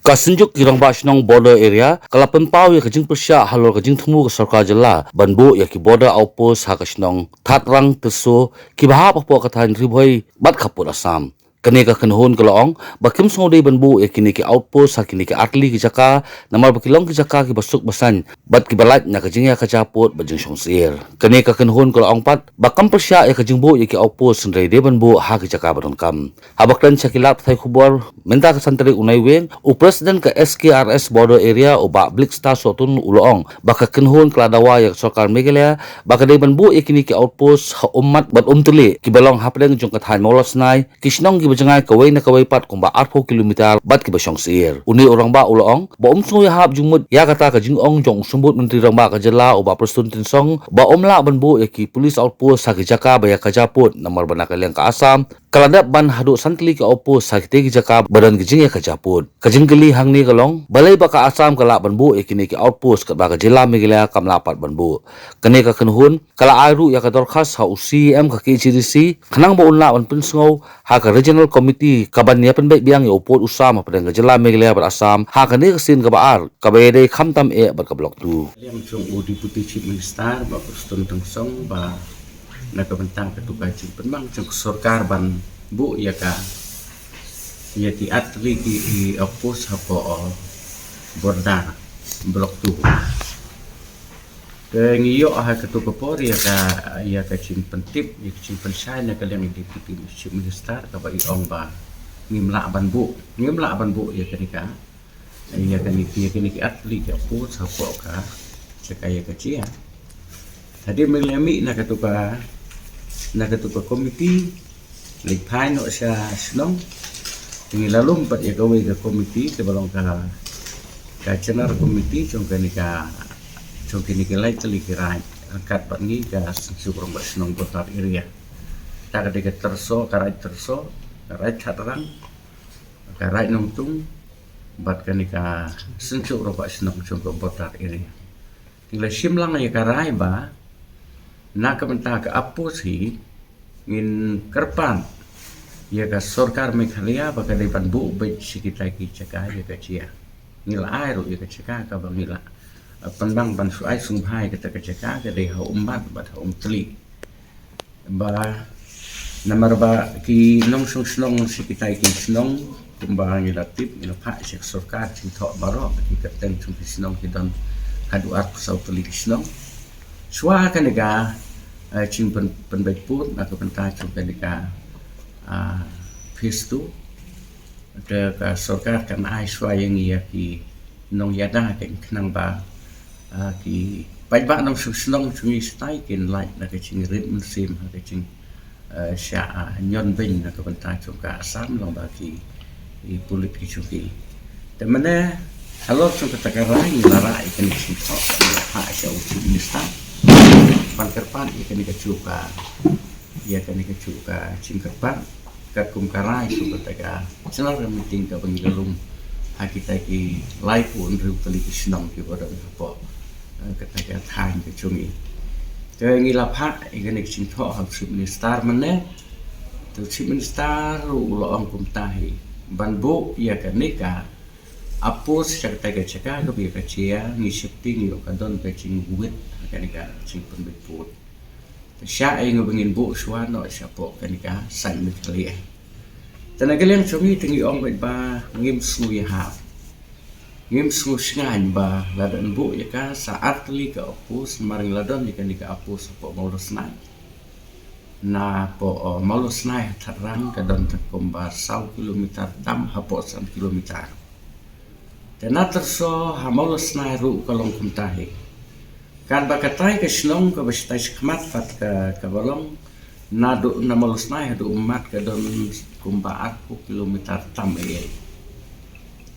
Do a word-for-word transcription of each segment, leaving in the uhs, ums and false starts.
Ka Synjuk ki Rangbah Shnong Border Area ka la pynpaw ïa ka jingpyrshah halor ka jingthmu ka Sorkar Jylla ban buh ïa ki Border Outpost ha ka shnong Thadrang Teso kiba hap hapoh ka thaiñ Ri Bhoi bad khappud Assam. Kane ka kynhun ka la ong ba kim sngewdei ban buh ïa kine ki outpost ha kine ki artylli ki jaka namar ba ki long ki jaka kiba suk ba saiñ bad kiba lait na ka jingïakajia pud bad jingshong syier. Kane ka kynhun ka la ong pat ba kam pyrshah ïa ka jingbuh ïa ki outpost hynrei dei ban buh ha ki jaka ba donkam. Haba kren sha ki lad pathai khubor mynta ka san tarik u Naiwieng, u President ka S K R S Border Area u Bah Blixstar Sohtun u la ong ba ka kynhun ka la dawa ïa ka Sorkar Meghalaya ba ka dei ban buh ïa kine ki outpost ha Ummat bad Umtali kiba long hapdeng jong ka thaiñ Mawlasnai, ki shnong kiba jngai kawei na kawei pat kumba arphew kilometer bad kiba shong syier. Une u rangbah u la ong ba um sngew ïahap jingmut ïa kata ka jingong jong u Symbud Myntri Rangbah ka Jylla u Bah Prestone Tynsong ba um lah ban buh ïa ki police outpost ha ki jaka ba ïakajia pud namar ba na ka liang ka Assam ka la dep ban haduh san tylli ki outpost ha kitei ki jaka ba don ki jingïakajia pud. Ka jingkylli hangne ka long balei ba ka Assam ka lah ban buh ïa kine ki outpost katba ka Jylla Meghalaya kam lah pat ban buh. Kane ka kynhun ka la ai ruh ïa ka dorkhas ha u C E M ka K H A D C khnang ba un lah ban pynsngew ha ka Regional Committee kaban ïa pynbeit biang ïa u pud u sam hapdeng ka Jylla Meghalaya bad Assam ha kane ka sien kaba ar kaba ïadei khamtam eh bad ka Block two. Liang jong u Deputy Chief Minister Bah Prestone Tynsong ba na ka bynta katu ka jingpynbang jong ka sorkar ban buh ïa ka ïa ki artylli ki outpost hapoh border Block two. Te ngi ïoh ha katu ka por ïa ka ïa ka jingpyntip ïa ka jingpynshai na ka liang Deputy Chief Minister kaba i ong ba ngim lah ban buh ngim lah ban buh ïa kane ka ïa kane ïa kane ki artylli ki outpost hapoh ka jaka ïakajia. Hadien ba ngi la mih na katu ka na katu ka committee, ngi phai noh sha shnong. Te ngi la lum pat ïa kawei ka committee kaba long ka ka general committee jong kane ka jong kine ki lai tylli ki raid ryngkat bad ngi ka Synjuk Rangbah Shnong Border Area. Ta ka dei ka Tyrso, ka raid Tyrso, ka raid Thadrang, ka raid Nongtung bad kane ka Synjuk Rangbah Shnong jong ka Border Area. Ngi la shim lang ïa ka rai ba na ka bynta ka outpost hi ngin kyrpad ïa ka sorkar Meghalaya ba ka dei ban buh beit shi kita ki jaka ïakajia. Ngi la ai ruh ïa ka jaka kaba ngi la pynbang ban shu ai sngewbha ïa kata ka jaka ka dei ha Ummat bad ha Umtali. Ba namar ba ki nongshong shnong shi kitai ki shnong kumba ngi la tip ngi la phah sha ka sorkar jingthoh baroh ki kyrteng jong ki shnong ki don haduh arphew saw tylli ki shnong. Shuwa kane ka jingpynbeit pud na ka bynta jong kane ka phase two. Te ka sorkar kan ai shuwa ïa ngi ïa ki nongïada ki khnang ba ki paidbah nongshong shnong jong ngi shatai kin lait na ka jingrit mynsiem ha ka jing shah ñion beiñ na ka bynta jong ka Assam lyngba ki pulit ki jong ki. Te mynne halor jong kata ka rai ngi la rah ïa kane ka jingthoh ngi la phah sha u Chief Minister ban kyrpad ïa kane ka jong ka ïa kane ka jong ka jingkyrpad katkum ka rai jong kata ka general meeting kaba ngi la lum ha kita ki laiphew hynriew tylli ki shnong kiba don hapoh kata ka thaiñ ka jong ngi. Te ngi la phah ïa kane ka jingthoh ha u Chief Minister mynne. Te u Chief Minister ruh u la ong kumta hi ban buh ïa kane ka outpost sha kata ka jaka kaba ïakajia ngi sheptieng ïoh ka don ka jingwit ha kane ka jingpynbeit pud. Te shah ïa nga ba ngin buh shuwa noh shapoh kane ka saiñ Meghalaya. Te na ka liang jong ngi te ngi ong beit ba ngim sngewïahap ngim sngewshngaiñ ba la dang buh ïa ka sa artylli ka outpost namar ngi la don ïa kane ka outpost hapoh Mawlasnai. Napoh Mawlasnai ha Thadrang ka don tang kumba saw kilometer tam hapoh san kilometer. Te na Tyrso ha Mawlasnai ruh ka long kumta hi. Katba katai ka shnong kaba shatai shakhmat pat ka kaba long naduh na Mawlasnai haduh Ummat ka don kumba arphew kilometer tam ei ei.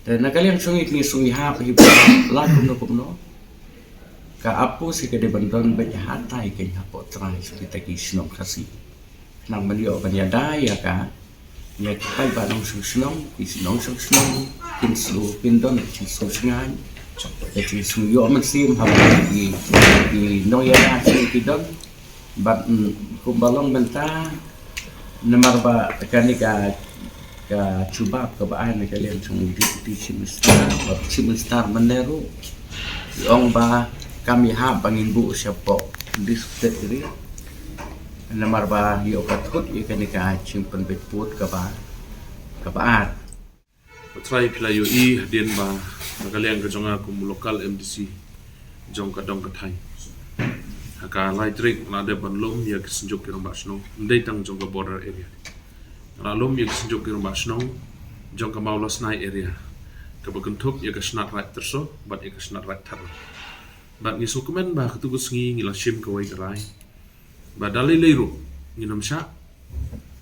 Te na ka liang jong ngi ngi sngewïahap hi ba la kumno kumno ka outpost hi ka dei ban don beit hatai keiñ hapoh trai jong kita ki shnong Khasi. Khnang ban ïoh ban ïada ïa ka ïa ki paidbah nongshong shnong ki nongshong shnong kin shu kin don ka jingsngewshngaiñ ka jingsngewïoh mynsiem haba ki ki nongïada ki don. Bad kumba long mynta namar ba kane ka Ka jubab kaba ai na ka liang jong u Deputy Chief Minister, ba Chief Minister mynne ruh i ong ba kam i hap ba ngin buh shapoh district ri. Namar ba ïoh ka thut ïa kane ka jingpynbeit pud kaba kaba ar. Ba trai phi la ïohi hadien ba na ka liang ka jong nga kum u local M D C jong ka dong ka thaiñ, ha ka lai tarik nga la dep ban lum ïa ki synjuk ki rangbah shnong, ym dei tang jong ka border area. Nga la lum ïa ki synjuk ki rangbah shnong jong ka Mawlasnai area, kaba kynthup ïa ka Shnat Raid Tyrso bad ïa ka Shnat Raid Tharlang. Bad ngi sngewkmen ba katu ka sngi ngi la shim kawei ka rai ba da lei lei ruh ngin ym shah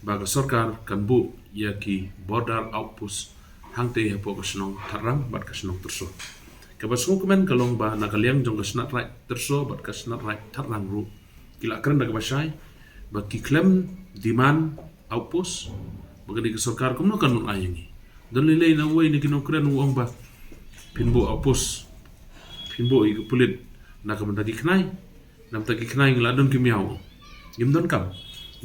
ba ka sorkar kan buh ïa ki border outpost hangtei hapoh ka shnong Tharlang bad ka shnong Tyrso. Kaba sngewkmen ka long ba na ka liang jong ka Shnat Raid Tyrso bad ka Shnat Raid Tharlang ruh ki la kren da kaba shai ba ki khlem demand outpost, ba kane ka sorkar kumno kan nud ai ïa ngi. Don lei lei na uwei na ki nongkren u ong ba phin buh outpost, phin buh ïa ki pulit na ka bynta ki khnai, na ka bynta ki khnai ngi la don ki miaw. Ngim donkam.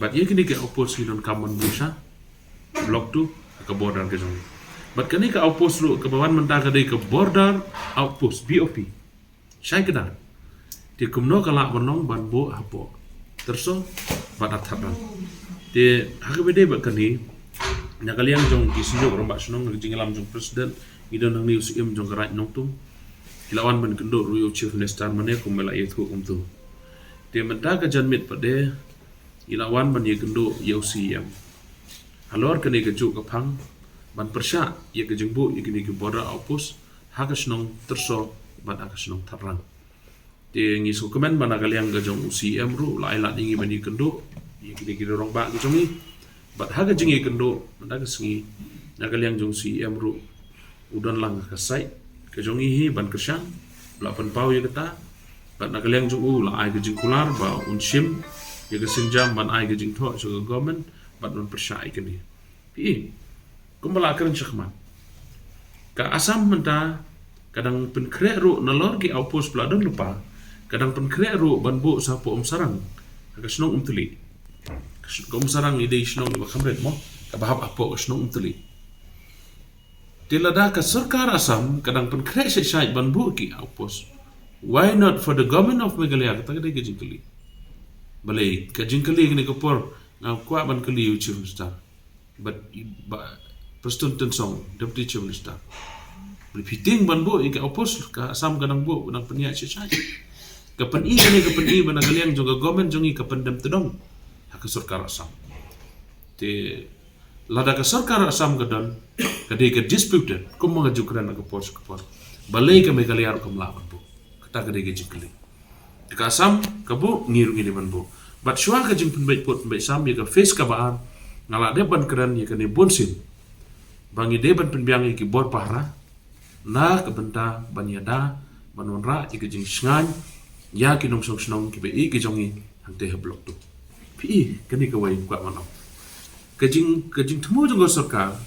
Bad ïa kine ki outpost ngi donkam ban buh sha Block two, ka border ka jong ngi. Bad kane ka outpost ruh kaba wan mynta ka dei ka border outpost, B O P. Shai kdar. Te kumno ka lah ban long ban buh hapoh Tyrso bad ha Tharlang. Te ha kaba ïadei bad kane, na ka liang jong ki synjuk rangbah shnong, na ka jingïalam jong president, ngi don hangne u Syiem jong ka Raid Nongtung, ki la wan ban kynduh ruh ïa u Chief Minister mynne kumba la ïathuh kumto. Te mynta ka janmiet pat de ngi la wan ban ïakynduh ïa u C E M halor kane ka juk ka phang ban pyrshah ïa ka jingbuh ïa kine ki border outpost ha ka shnong Tyrso bad ha ka shnong Tharlang. Te ngi sngewkmen ba na ka liang ka jong u C E M ruh u la ai lad ïa ngi ban ïakynduh ïa kine ki rangbah ki jong ngi. Bad ha ka jingïakynduh mynta ka sngi, na ka liang jong u C E M ruh u don lang ha ka site ka jong ngi hi ban kyrshan, la pynpaw ïa kata. Bad na ka liang jong u la ai ka jingkular ba un shim ïa ka sienjam ban ai ka jingthoh sha ka government bad ban pyrshah ïa kane. Phi i, kumba la kren shakhmat, ka Assam mynta ka dang pynkhreh ruh nalor ki outpost ba la don lypa, ka dang pynkhreh ruh ban buh sha hapoh Umsarang, ha ka shnong Umtylli. Ka sh-, ka Umsarang i dei shnong iba kham rit mo, kaba hap hapoh ka shnong Umtylli. Te lada ka sorkar Assam ka dang pynkhreh shai shai ban buh ki outpost, why not for the government of Meghalaya? Kata ka dei ka jingkylli. Balei ka jingkylli kane ka por nga kwah ban kylli u Chief Minister bad i, ba, Prestone Tynsong, Deputy Chief Minister. Balei phi tieng ban buh ïa ka outpost, ka Assam ka dang buh, ka dang pynïaid shai shai. Ka pyni kane, ka pyni ba na ka liang jong ka government jong ngi ka pyndem tdong ha ka sorkar Assam. Te lada ka sorkar Assam ka don, ka dei ka disputed, kumba nga ju kren ha ka por sha ka por, balei ka Meghalaya ruh kam lah ban buh? Kata ka dei ka jingkylli. Te ka Assam ka buh, ngi ruh ngi dei ban buh. Bad shuwa ka jingpynbeit pud pynbeit sam ïa ka phase kaba ar, nga la dep ban kren ïa kane bun sien ba ngi dei ban pynbiang ïa ki bor pahara na ka bynta ban ïada ban wanrah ïa ka jingshngaiñ ïa ki nongshong shnong kiba ïeit ki jong ngi hangtei ha Block two. Phi i, kane kawei nga kwah ban ong. Ka jing, ka jingthmu jong ka sorkar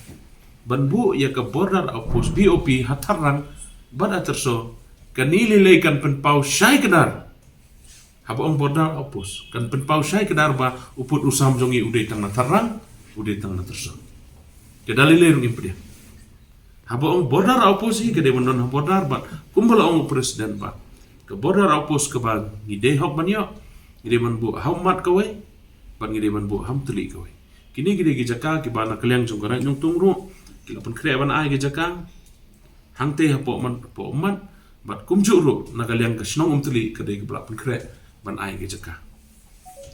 ban buh ïa ka border outpost, B O P, ha Tharlang bad ha Tyrso, kane lei lei kan pynpaw shai kdar. Haba ong border outpost, kan pynpaw shai kdar ba u pud u sam jong ngi u dei tang na Tharlang, u dei tang na Tyrso. Te da lei lei ruh ngim pdiang. Haba ong border outpost hi ka dei ban don ha border bad kumba la ong u president ba ka border outpost kaba ngi dei hok ban ïoh, ngi dei ban buh ha Ummat kawei bad ngi dei ban buh ha Umtylli kawei. Kine ki dei ki jaka kiba na ka liang jong ka Raid Nongtung ruh ki la pynkhreh ban ai ki jaka hangtei hapoh Ummat, hapoh Ummat, bad kumjuh ruh na ka liang ka shnong Umtylli ka dei kaba la pynkhreh ban ai ki jaka.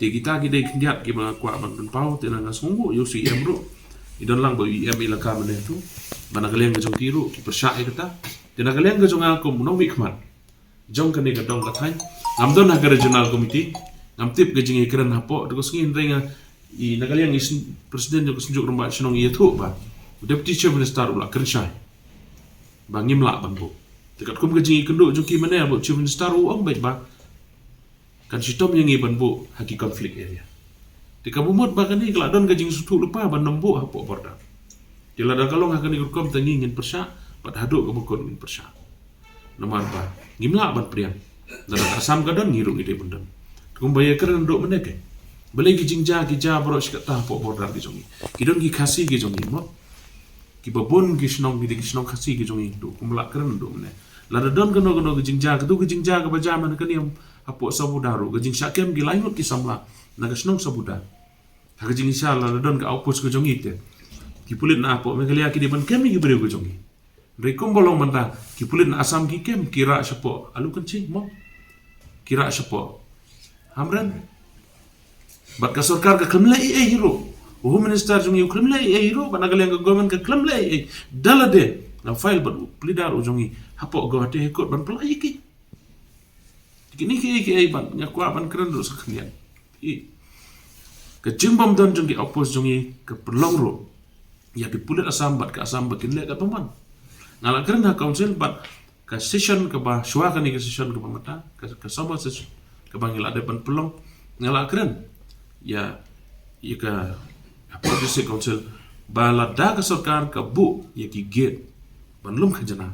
Te kita ki dei khyndiat kiba nga kwah ban pynpaw. Te nga sngewnguh ïa u C E M ruh i don lang bad u E M elaka mynne tu, ba na ka liang ka jong ki ruh ki pyrshah ïa kata. Te na ka liang ka jong nga kum u nongmihkhmat jong kane ka dong ka thaiñ, ngam don ha ka regional committee, ngam tip ka jingïakren hapoh, te ka sngi hynrei nga i na ka liang i syn-, president jong ka synjuk rangbah shnong i ïathuh ba u Deputy Chief Minister u la kren shai ba ngim lah ban buh. Te katkum ka jingïakynduh jong ki mynne, ba u Chief Minister u ong beit ba kan shitom ïa ngi ban buh ha ki conflict area. Te kaba mut ba kane ka la don ka jingsngewthuh lypa ban ym buh hapoh border. Te lada ka long ha kane ka rukom te ngi ngin pyrshah bad haduh kaba kut ngin pyrshah. Namar ba ngim lah ban pdiang. Lada ka Assam ka don, ngi ruh ngi dei ban don. Kumba ïakren naduh mynne, ke balei ki jingjia ki jia baroh shi katta hapoh border ki jong ngi? Ki don ki Khasi ki jong ngi mo. Kiba bun ki shnong ki dei ki shnong Khasi ki jong ngi, duh kumba la kren duh mynne. Lada don kano kano ka jingjia, katu ka jingjia kaba jia mynne ka niam hapoh Sabuda ruh, ka jingshah kem ki lai ngut ki samla na ka shnong Sabuda. Ha ka jingshisha lada don ka outpost ka jong ngi te, ki pulit na hapoh Meghalaya ki dei ban kem ïa ki briew ka jong ngi. Hynrei kumba long mynta, ki pulit na Assam ki kem, ki rah shapoh Alukanchi mo, ki rah shapoh Hamren. Bad ka sorkar ka khlem leh ei ei hi ruh. U Home Minister jong ngi u khlem leh ei ei hi ruh, bad na ka liang ka government ka khlem leh ei ei. Da lade nga file bad u pleader u jong ngi hapoh Guwahati High Court ban pynlait ïa ki. Kine kiei kiei bad nga kwah ban kren ruh sa khyndiat. I, ka jingbym don jong ki outpost jong ngi ka pynlong ruh ïa ki pulit Assam bad ka Assam ba kin leh katba mon. Nga la kren ha council bad ka session kaba shuwa kane ka session kaba mynta, ka, ka summer session kaba ngi la dep ban pynlong, nga la kren ïa, ïa ka, ka District Council ba lada ka sorkar ka buh ïa ki gate ban lum khajna,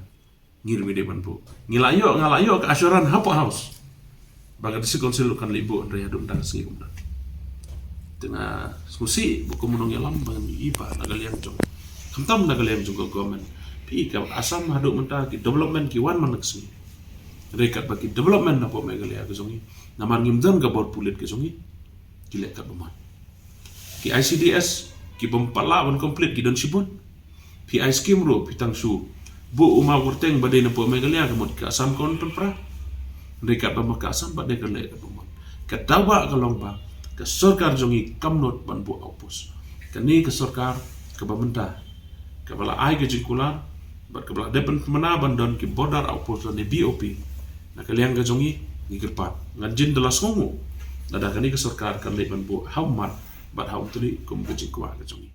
ngi ruh ngi dei ban buh. Ngi la ïoh, nga la ïoh ka assurance hapoh House ba ka District Council kan leit buh, hynrei haduh mynta ka sngi kumta. Te nga sngewsih ba kum u nongïalam ba ngi i ba na ka liang jong, khamtam na ka liang jong ka government. Phi i ka Assam haduh mynta ki development ki wan man la ka sngi. Hynrei katba ki development hapoh Meghalaya ka jong ngi, namar ngim don ka bor pulit ka jong ngi, ki leh katba mon. Ki I C D S ki bym pat lah ban complete ki don shibun. Phi ai skim ruh phi tang shu buh u Mawkyrteng ba dei na poh Meghalaya, ka mut ka Assam ka wan pynpra. Hynrei katba ma ka Assam pat dei ka leh katba mon. Ka dawa ka long ba ka sorkar jong ngi kam nud ban buh outpost. Kane ka sorkar kaba mynta kaba la ai ka jingkular bad kaba la dep pynmynna ban don ki border outpost lane B O P, na ka liang ka jong ngi ngi kyrpad. Ngan jin da la sngewnguh lada kane ka sorkar kan leit ban buh ha ummat bad ha umtylli kum ka jingkwah ka jong ngi.